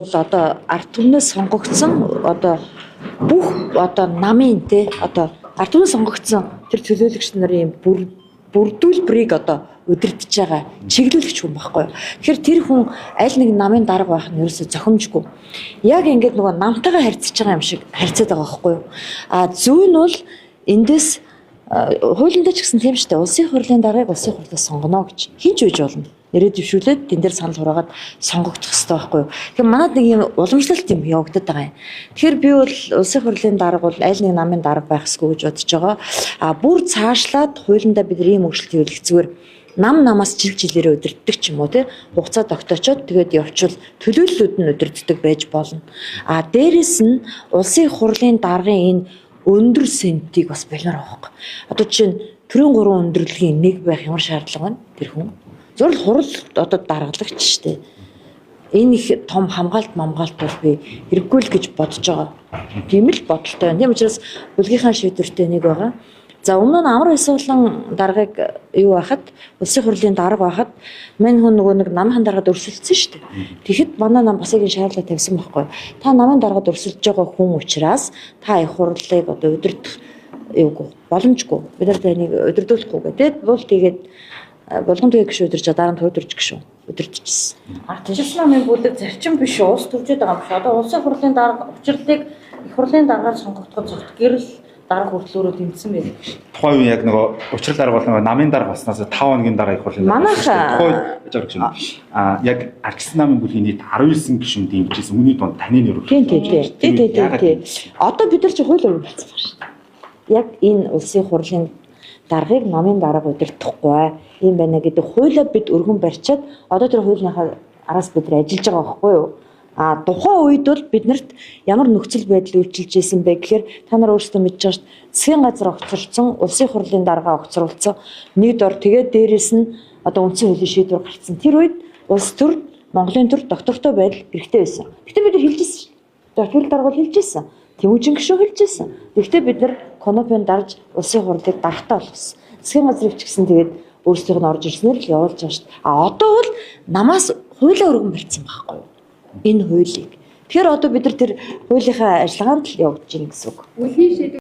Одоо ард түмнээс сонгогдсон одоо бүх одоо намын те одоо ард түмнээс сонгогдсон тэр төлөөлөгч нарын бүрдүүлбэрийг одоо удирдах байгаа чиглүүлэгч хүн байхгүй юу. Тэгэхээр тэр хүн аль нэг намын дарга байх нь ерөөсөө зохимжгүй. Яг ингээд нөгөө намтайгаа харьцаж байгаа юм шиг харьцаад байгаа байхгүй юу. А зүүн нь бол эндээс хуулиндаа ч гэсэн тийм шүү дээ. Улсын хурлын даргаыг улсын хурлаас сонгоно гэж хин ч үеж болно. Нэрээ дэвшүүлээд тэн дээр санал хураагаад сонгогдох хэрэгтэй байхгүй юу. Тэгэхээр манад нэг юм уламжлалт юм явагдаад байгаа юм. Тэгэхээр би бол улсын хурлын дарга бол аль нэг намын дарга байх ёсгүй гэж бодож байгаа. А бүр цаашлаад хуулиндаа бид нар ийм өөрчлөлт хийвэл зүгээр нам намаас жил жилээрээ удирддаг ч юм уу те хугацаа тогтоочоод тэгээд явчвал төлөөллүүд нь удирддаг байж болно. А дээрэс нь улсын хурлын даргын энэ өндөр сентийг бас болиор авахгүй. Одоо жишээ нь төрийн гурван өндөрлөгийн нэг байх ямар шаардлага байна тэр хүн? Зөвхөн хурал одоо даргалагч штэ. Энэ их том хамгаалт мамгаалт бол би хэрэггүй л гэж бодож байгаа. Тийм л бодолтой байна. Тийм учраас бүлгийнхаа шийдвэртэй нэг байгаа. За өмнө нь Амар Баясгалан даргаыг юу байхад улсын хурлын дарга байхад мань хүн нөгөө нэг намын даргад өрсөлдсөн шүү дээ. Тэгэхэд манай нам бас яг энэ шаардлага тавьсан байхгүй. Та намын даргад өрсөлдөж байгаа хүн учраас та их хурлыг одоо удирдах юугүй боломжгүй. Бид нар таныг удирдуулахгүй гэх. Тэгэд бол тэгээд булган тэгээ гişүү өдөрж дараа нь төвдөрж гişүү өдөртчихсэн. Ардчилсан намын бүлэг зарчим биш улс төржөөд байгаа юм биш. Одоо улсын хурлын дарга учирлыг их хурлын даргаар сонгогдоход зөвхт гэрэл дарга хүртлөөрөө тэмцсэн байдаг шүү. Тухайн үеийн яг нөгөө учрал дарга бол нөгөө намын дарга болсноос 5 хоногийн дараа их хурлын дарга. Манайх тухайн үед жаа а яг ардчилсан намын бүлгийн нийт 19 гишүүн дэмжижсэн. Үүний дунд таны нэр Тийм тийм тийм. Тийм тийм тийм. Одоо бид нар чи хууль өргөн болсон байна шүү дээ. Яг энэ улсын хурлын даргаыг намын дарга удирдахгүй юм байна гэдэг хуулиа бид өргөн барьчаад одоо тэр хуулийнхаа араас бид нар ажиллаж байгаа байхгүй юу? А тухайн үед бол биднэрт ямар нөхцөл байдал үйлчилж исэн бэ гэхээр та нар өөрсдөө мэдж байгаа шүү дээ. Засгийн газар огцорсон, улсын хурлын дарга огцруулсан. Нэг дор тэгээд дээрэс нь одоо үндсэн хуулийн шийдвэр гарцсан. Тэр үед улс төр Монголын төр доктортой байдал хэрэгтэй байсан. Гэтэ бид нар хэлж ирсэн шүү дээ. Төрөл дарга бол хэлж ирсэн. Тэмүүжин гишүүн хэлж ирсэн. Гэхдээ бид нар конопын дарж улсын хурлыг даргатай болгосон. Засгийн газрыг ч гэсэн тэгээд өөрсдийнх нь орж ирснээр л явуулж байгаа шүү дээ. А одоо бол намаас хуулиа өргөн барьсан байхгүй юу? Энэ хуулийг. Тэгэхээр одоо бид нар тэр хуулийнхаа ажиллагаанд л явагдаж байна гэсэн үг. Бүлгийн шийдвэр